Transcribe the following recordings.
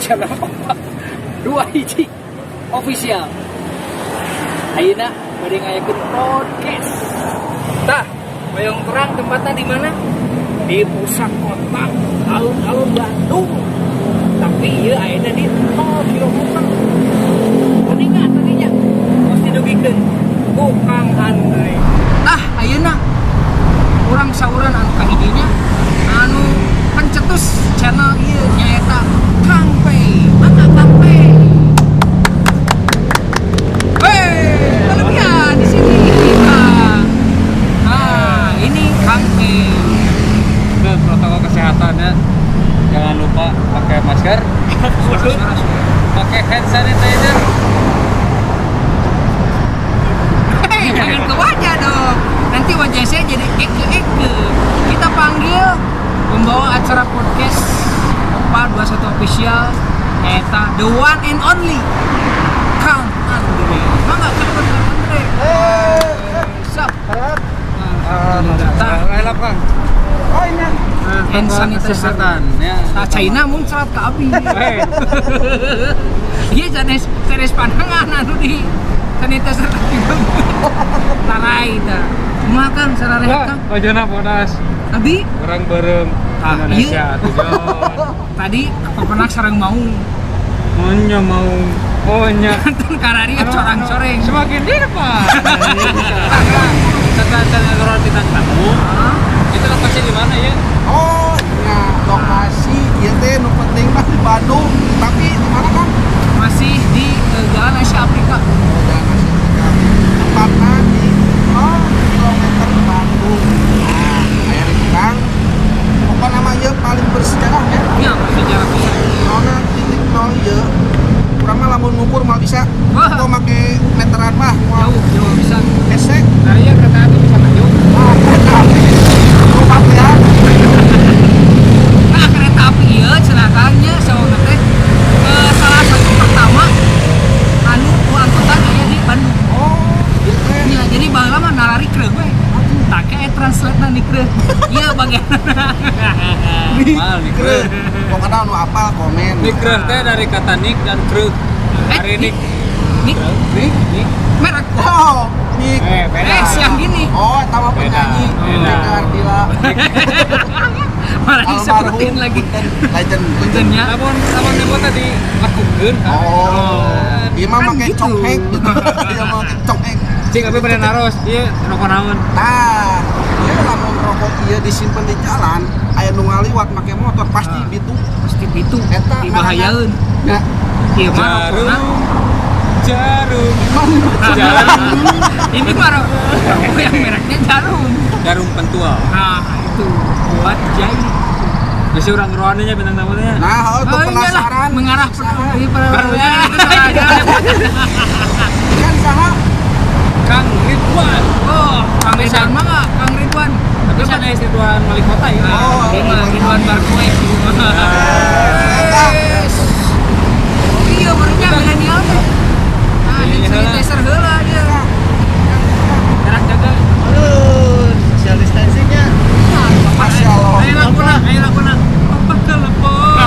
Channel Opa 21 Official. Ayeuna bade ngayakeun podcast. Tah, hoyong terang tempatnya di mana? Di pusat kota alun-alun Bandung. Tapi ieu ayeuna di 0 km. Kuningan tadinya. Terus didugikeun ku Kang Andre. Tah, ayeuna urang sauran anu kahijinya anu pencetus channel ieu nyaeta Kang Pei. Mangga, Kang Pei. Hei, kelebihan di sini. Nah, ini Kang Pei. Ke protokol kesehatannya jangan lupa pakai masker, Suara, suara, suara. Pakai hand sanitizer. Hei, jangan ke wajah dong. Nanti wajah saya jadi eke-eke. Kita panggil pembawa acara podcast Opa 21 Official, nyaeta the one and only Kang Andre. Mangga, Kang Andre. Sok. Alhamdulillah. Tah, Elap, Kang. Oh, ini. Hand sanitizer. Kesehatan ya. Nah, China muncrat ke abi. Iya, sanes sanes pandangan anu di sanitizer tadi. Tarai tah. Kumaha, Kang, sararehat, Kang? Wajana bodas. Abi Orang bareng Ah, Indonesia tujuan. Tadi pepenak sareng mau Monya mau monya. nonton karari corang-coreng. Semakin di depan. Setelah channel bintang tamu, itu lokasi di mana ya? Oh, ya, lokasi ieu teh nu penting mah di Bandung, tapi di mana, Kang? Masih di Jalan Asia Afrika. Oh, Jalan Asia Afrika. Tepatnya di 0 kilometer Bandung. Nah, aya di tukang. Pokoknya nama ieu paling bersejarah ya. Iya, bersejarah pisan. Nolna titik nol ieu. Urang mah lamun ngukur mah bisa. Wah. Atau make meteran mah moal. Jauh, jauh bisa. Hese. Nah iya, kereta api bisa maju. Ah, kereta api. Lupa ya. Nah, kereta api ieu cenah nya sauna teh salah satu pertama anu ku angkutan aya di Bandung. Oh, ieu teh. Ya, jadi baheula mah nalari kreuh we. Tak kayak translate na di kreuh. Iya, bagianna. Mal nikreuh. Pokoknya anu apal komen. Nikreuh teh dari kata nik dan kreuh. Eh, Hari nik. Nik Nik. Nik. Merek. Oh, nik. Eh, beda. Eh, siang gini. Oh, eta mah penyanyi. Beda. Nike Ardilla. Malah disebutin lagi. Legend. Legendnya. Lamun lamun nyebut tadi lakukeun. Oh, dia mah Kan make gitu. conghek gitu. Dia mah make conghek. Cing, tapi pada naros, ieu rokok naon? Nah, dia lamun rokok ieu disimpen di jalan, aya nu ngaliwat make motor pasti Ah. bitu. Pasti itu Eta dibahayaeun. Ya, Ieu mah rokokna. Jarum. Jarum. Jarum. Ini mah rokok yang mereknya Jarum. Jarum pentual. Nah, itu buat jahit. Masih urang ruannya bintang tamunya. Nah, oh, itu Oh, iyalah, penasaran. Mengarah ini Barunya Kan saha? Kang Ridwan. Oh, Kang Ridwan mah nggak? Kang Ridwan. Tapi sana Ridwan wali kota ya. Oh, Ini mah Ridwan Barkoe. Eta. Oh iya, barunya milenial teh. Nah, hand Iya. sanitizer heula dia. Jarak jaga. Aduh, social distancingnya. Nah, Masya Allah. Ayo lakuna, ayo lakuna. Papa telepon.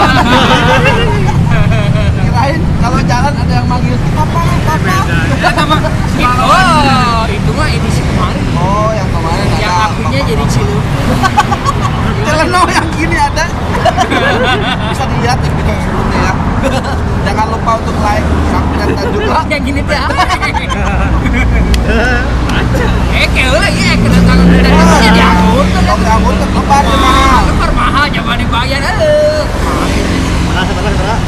Kirain kalau jalan ada yang manggil papa, papa. Oh, itu mah edisi kemarin. Oh, yang kemarin ada. Yang apinya Papa, jadi papa. cilup. Celeno yang gini ada. Bisa dilihat di video sebelumnya ya. Jangan lupa untuk like, subscribe dan juga Yang gini teh. Eh, keula ieu kedatangan kita jadi angkut. Kalau diangkut lebar ya mahal. Lebar mahal jangan dibayar eh. Mana sebentar, sebentar.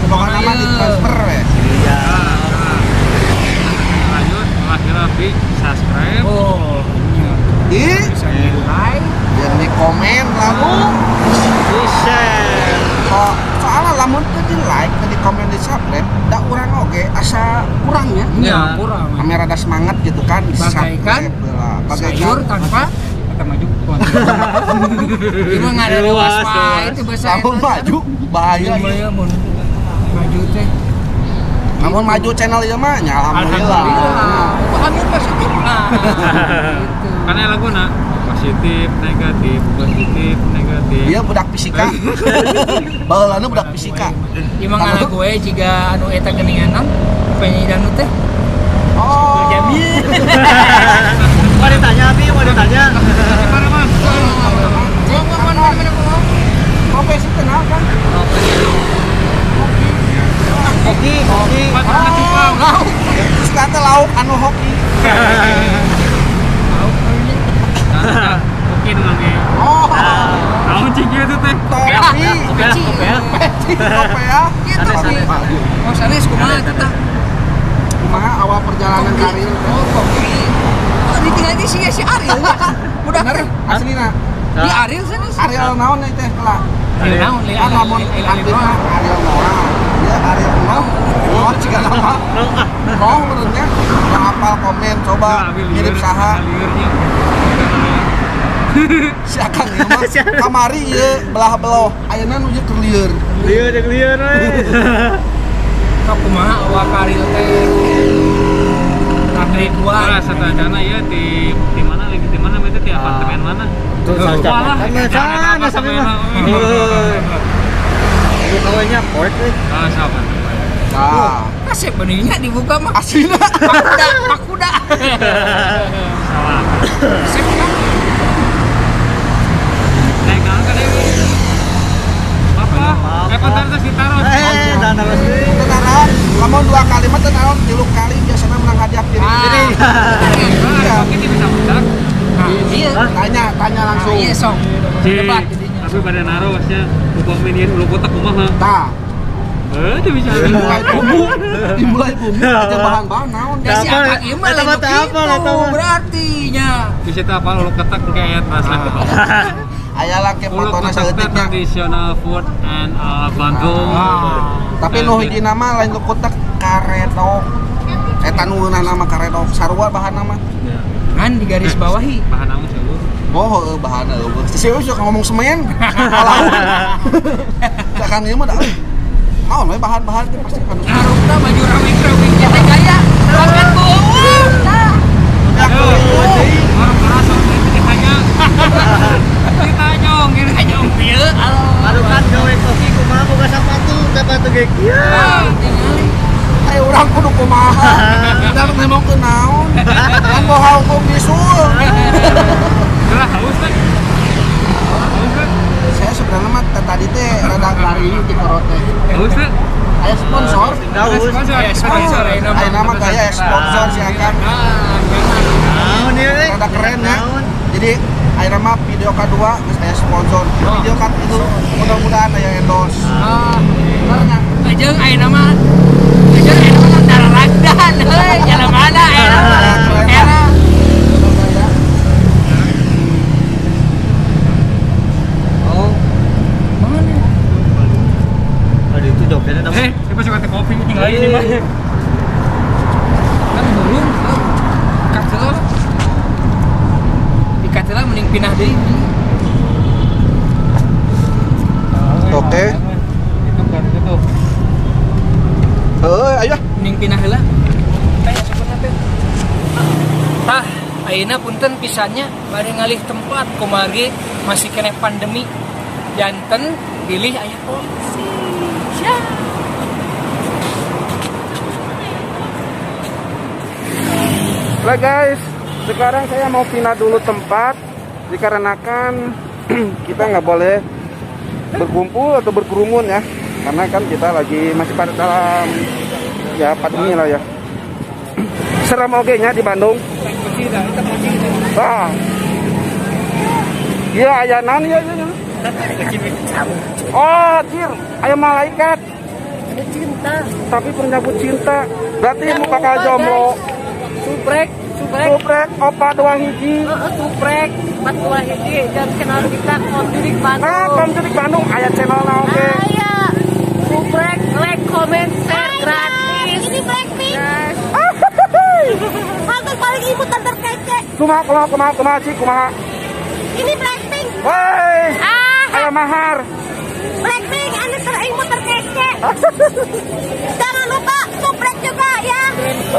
Pokoknya mah ditransfer ya. Iya. Lanjut, akhirnya di subscribe. Oh, iya. Di Bisa di like. dan di komen lalu Di share. kok soalnya lamun teu di like, teu di komen, di subscribe, da urang oge asa kurang ya. Ya, kurang. Kami rada semangat gitu kan di Bagaikan subscribe lah. Bagaikan Sayur tanpa Kata maju. itu mah nggak ada Luas, luas luas. itu bahasa lamun maju bahaya. Bahaya mun maju teh. Namun maju channel ieu mah nya alhamdulillah. Alhamdulillah. Kok ambil positif? Nah, gitu. Karena laguna lokasi Positif, negatif, positif, negatif. Dia budak fisika. Baheulana budak fisika. Ieu mah ngala gue jiga anu eta geuningan penyanyi dangdut teh. Oh. Jamil. Mau ditanya Abi, mau ditanya. Gimana, Mas? Ngomong ngomong. Profesi kenal kan? Hoki, hoki. Oh, lauk. Terus kata lauk anu hoki. Hoki namanya. Oh. Tahu cing itu teh. Topi. Peci. Peci, kopea. Ieu topi. Oh, sanes kumaha eta tah? Kumaha awal perjalanan karir? Oh, kopi. Oh, ditinggal di si si Ariel. Udah Bener aslina. Di Ariel sanes. Ariel naon teh lah? Ariel naon? Kan lamun aktifna Ariel Noah. Dia Ariel Noah. Oh, jika nama. Noah menurutnya nggak hafal komen coba mirip saha. Si Akang ieu mah kamari ieu belah beloh. Ayeuna nu ieu keur lieur. Lieur jeung lieur we. Sok kumaha awal karir teh? Takdir dua. Nah, satacana ya di mana lagi di mana itu di apartemen mana? Walah, sana sampai mah. Ibu kawinnya poek euy. Ah, siapa? Nah, kasep benihnya dibuka mah. Aslina. Pakuda, pakuda. Salah. Kasep kan? Naik naon ka deui? Apa? Bentar terus ditaruh. Taruh deui. Teu lamun 2 kali mah teu naon, 3 kali biasana menang hadiah piring. Iya. Oke, bisa menang. Iya. Tanya langsung. Iya, sok. Debat jadinya. Tapi pada naruh maksudnya upah minion ulu kotak kumaha. Tah. Itu bisa dimulai bumbu aja bahan-bahan naon. Da si Akang ieu mah lain kitu berarti nya. Bisa teh apa ulu ketak kayak translate ke bawah. Aya lah ke potona saeutiknya. Traditional food and Bandung. Tapi nu hiji nama lain lu kotak karedok. Eta nu ngeunah nama karedok sarua bahanna mah. Ngan di garis bawahi. Bahan naon sih? Oh, heueuh bahanna eueuh. Si eueuh sok ngomong semen. Alaun. Akang ieu mah da naon we bahan-bahan teh pasti kan. Harupna baju rawing-rawing teh gaya. Makan beueuh. Tah. Orang kerasa ditanya. Ditanya ngir Ajong pieu. Aduh kan gawe kopi kumaha boga sepatu, sepatu ge kieu. Tingali. Ayo urang kudu kumaha. Da ngomongkeun naon. Kan bohong ku bisul. Lah haus teh. Haus teh. Saya sebenarnya mah tadi teh rada lari di korote. Haus teh. Aya sponsor. Aya sponsor Aya nama gaya sponsor si Akang. Naon ieu euy? Rada keren ya. Jadi aya nama video kedua geus aya sponsor. Video kan itu mudah-mudahan aya endorse. Ah, bener nya. Jeung aya nama jeung aya nama dararagdan heuy, jalan mana aya nama. Era. Oh. Mana? Aduh itu joknya nama. Siapa suka teh kopi tinggal ini mah. Kan belum. Kacelah. Di kacelah mending pindah deui. Oke. Itu kan itu. Heuh, ayo. Mending pindah heula. Teh sebenarnya teh. Tah, ayeuna punten pisannya bade ngalih tempat kumargi masih keneh pandemi. Janten bilih aya polisi. Siap. Lah guys, sekarang saya mau pindah dulu tempat dikarenakan kita nggak boleh berkumpul atau berkerumun ya, karena kan kita lagi masih pada dalam ya pandemi lah ya. Serem oge nya di Bandung. Ah. Iya aya naon ieu ieu. Oh, jir, aya malaikat. Cinta. Tapi penyambut cinta. Berarti mau bakal jomblo. Suprek, suprek. Suprek opat dua hiji. Suprek 4 2 hiji dan channel kita Komjurik Bandung. Ah, Komjurik Bandung aya channel na oge. Aya. Suprek, like, comment, share gratis. Ini Blackpink. Aku paling imut dan terkece. Kumaha kumaha kumaha kumaha sih kumaha. Ini Blackpink. Woi. Ah. Aya mahar. Blackpink anu terimut terkece. Jangan lupa suprek juga ya.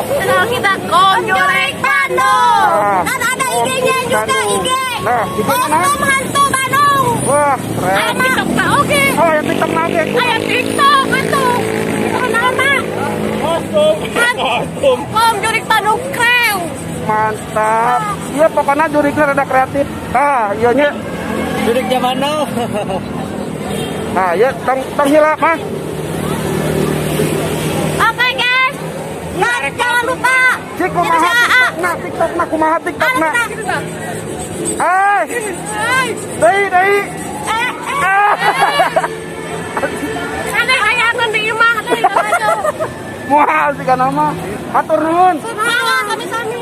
Channel kita Komjurik Bandung. Kan ada IG-nya juga, IG. Nah, itu mana? Kostum hantu Bandung. Wah, keren. Aya TikTok na oge. Oh, aya TikTok na oge. Aya TikTok atuh. Kenal. Kostum. Kostum. Kom jurik Bandung krew. Mantap. Iya, pokoknya juriknya rada kreatif. Ah, iya nya. Jurik zaman now. Nah, ya tong tong hilap mah. Oke, guys. Nah, jangan lupa. Cik kumaha TikTok-na, TikTok-na kumaha TikTok-na. Eh. Deui, deui. Eh, eh. Aneh hayangan di imah deui atuh. Moal sih kana mah. Hatur nuhun. Mangga sami-sami.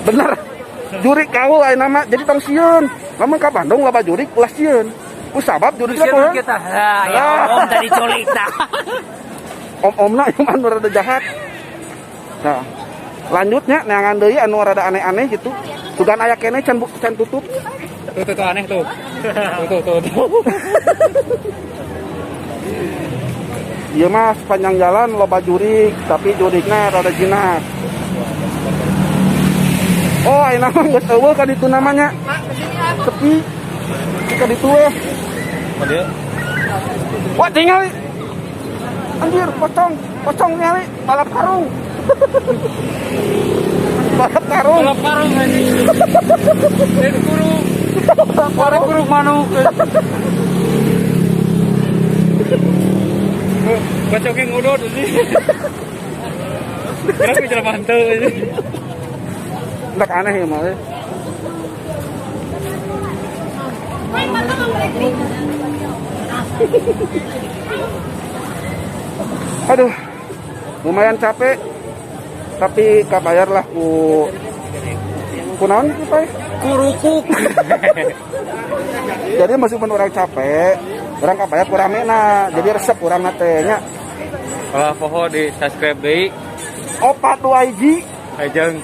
Bener. Jurik kau ayeuna mah jadi tong sieun. Lamun ka Bandung loba jurik ulah sieun. Ku sabab jurik teh Sieun kita. Nah, ya om tadi culik tah. Om-omna ieu mah anu rada jahat. Nah, lanjutnya neangan deui anu rada aneh-aneh gitu. Sugan aya keneh can can tutup. Tuh tuh, tuh aneh tuh. Tuh tuh tuh. Tuh. Ieu mah sepanjang jalan loba jurik, tapi jurikna rada jinak. Oh, ayeuna mah geus eueuh ka ditu namanya. Sepi. Ka ditu we. Wah, tingali. Anjir, pocong, pocong ningali balap karung. Balap karung. Balap karung anjing. Dan kurung. Balap kurung manuk. Pocongnya ngudut anjing. Kenapa jalan mantel anjing? Ndak aneh ya mah. Aduh, lumayan capek, tapi kabayar lah ku naon ku Pak? Kurukuk. Jadi meskipun orang capek, orang kabayar kurang mena, jadi resep kurang teh nya. Kalau poho di subscribe deui. Opat dua hiji. Ajeng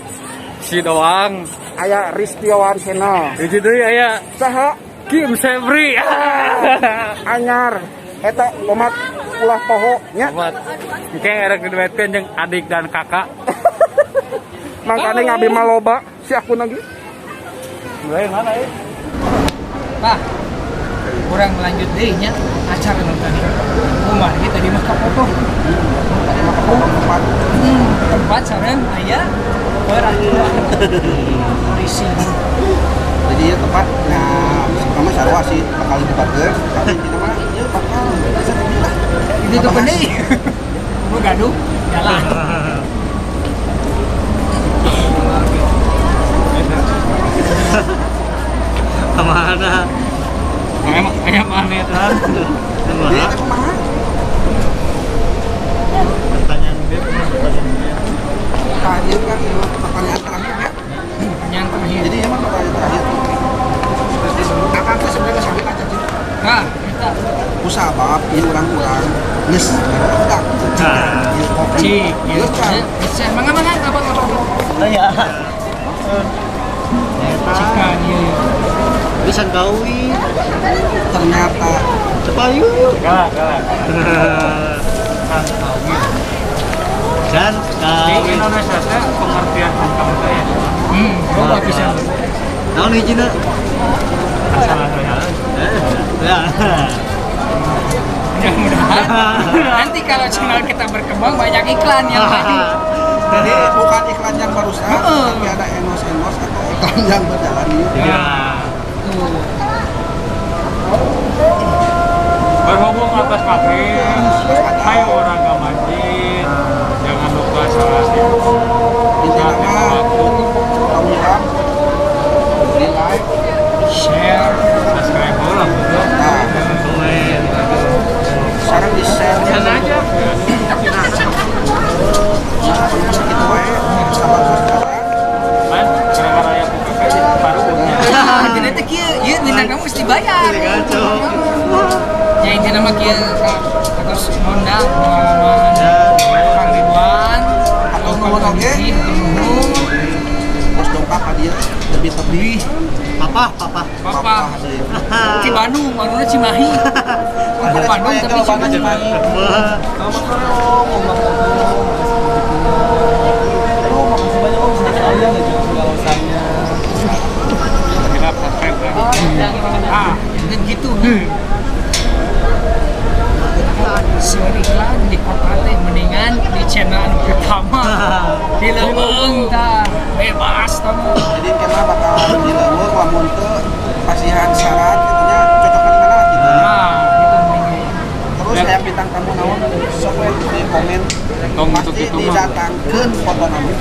si doang. Aya Ristiawan Channel. Hiji deui aya saha? Kim Sebri. Anyar eta omat ulah poho nya. Omat. Engke erek diduetkeun jeung adik dan kakak. Mangkane ngabi maloba si aku lagi. Mulai mana ya? Bah, kurang lanjut deui nya acara nu tadi. Kumaha ieu tadi mah kapopoh. Tadi mah kapopoh tempat. Tempat sareng aya peraturan polisi. Jadi ya tempat nah pertama sarua sih bakal dibukakeun, tapi kita mah ieu bakal bisa lah. Itu tuh deui. Mau gaduh jalan. Kemana? Emang kayak mana itu? Dia teh kumaha? Pertanyaan dia, pertanyaan dia. Tah ieu kan pertanyaan terakhir ya. Pertanyaan terakhir. Jadi emang pertanyaan terakhir. Akang teh sebenarnya sakit aja sih. Nah, kita kusabab ieu urang-urang geus udah ieu kopi. Cik, Geus kan. Geus mangga mangga apa apa. Iya. Cikan ieu. Bisa gawi. Ternyata Cepat yuk. Kalah, kalah. Dan Di Indonesia teh pengertian hutang teh ya. Loba pisan. Naon hijina? Salah saya. Ya. Mudah-mudahan nanti kalau channel kita berkembang banyak iklan yang maju. Jadi bukan iklan yang barusan, tapi ada endorse-endorse atau iklan yang berjalan ini. Ya. Berhubung atas maghrib, ayo orang ke masjid, jangan lupa sholat Intinya lima waktu, tong hilap, di like, Share. subscribe lah. Nah, sekarang di share. Sana aja. Nah, gitu we, sabar sekarang. Kan gara-gara yang buka jadi baru punya. Jadi teh kieu, ieu bintang kamu mesti bayar. Kacau. Ya intinya mah kieu terus ngundang pengalaman Kang Ridwan Atau nuhun oge. Nuhun. Terus dongkap ka dieu lebih-lebih Papa, papa. Papa Ci Bandung, Bandungnya Cimahi. Bandung tapi Cimahi. Wah. Makasih banyak Om, sudah sekalian ya, segala usahanya. Di leuweung tah bebas kamu. Jadi kena bakal di leuweung lamun teu pasihan syarat katanya cocok di mana gitu. Nah, gitu. Terus kayak bintang tamu naon sok we di komen pasti didatangkeun foto naon.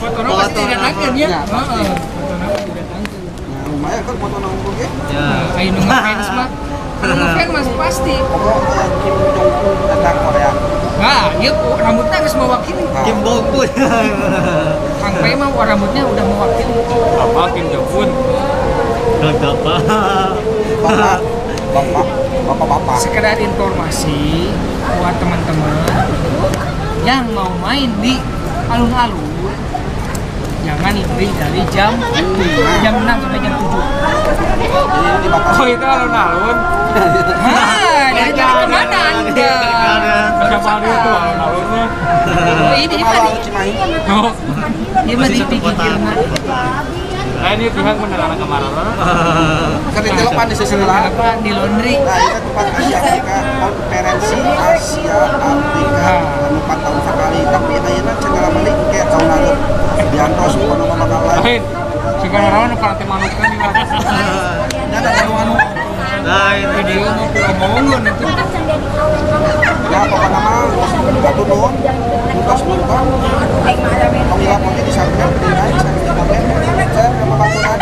Foto naon pasti didatangkeun ya. Heeh. Foto naon didatangkeun. Nah, lumayan kan foto naon oge. Ya, aya nu ngefans mah. Nu ngefans mah pasti. Pokoknya Kim Jong Un datang Korea. Nah, ieu rambutnya geus mewakili. Kim Jong Un. Kang P mah rambutnya udah mewakili. Apa Kim Jong Un? Bapak. Bapak, bapak-bapak. Sekedar informasi buat teman-teman yang mau main di alun-alun, jangan lebih dari jam 6 sampai jam 7. Oh itu alun-alun. Hah, dari tadi kemana Anda? Siapa itu alun-alunnya? Ini mah di Cimahi. Ini mah di pinggirna. Nah ini pihak menerang kemarin. Kan di telepan di sisi lain. Di laundry. Nah itu tempat Asia Afrika, konferensi Asia Afrika 4 tahun sekali. Tapi ayeuna cenah balik kayak tahun lalu. Diantos kono mah bakal lain. Sekarang orang partai manukan di mana? Ya ada anu. Nah itu video mau omongan itu. Ya pokoknya mah satu nuhun, tuntas nonton. Tong hilap oge di subscribe, di like, di komen. Saya sama baturan.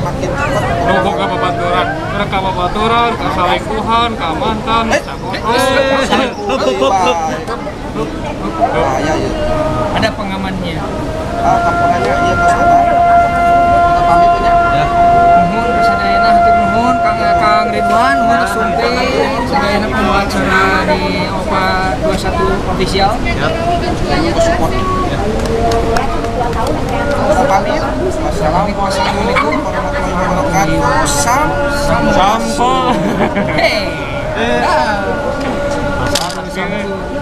Makin cepat. Logo ka babaturan, mereka babaturan, ka salingkuhan, ka mantan, Bahaya ya. Ada pengamannya. Ah, kampungannya ieu tos eta. Kita pamit nya. Nuhun kasadayana hatur nuhun Kang Ridwan, nuhun Sumping, sadayana pembawa acara di Opa 21 Official. Support. Kita pamit. Wassalamualaikum warahmatullahi wabarakatuh. Sampo. Hey. Sampo.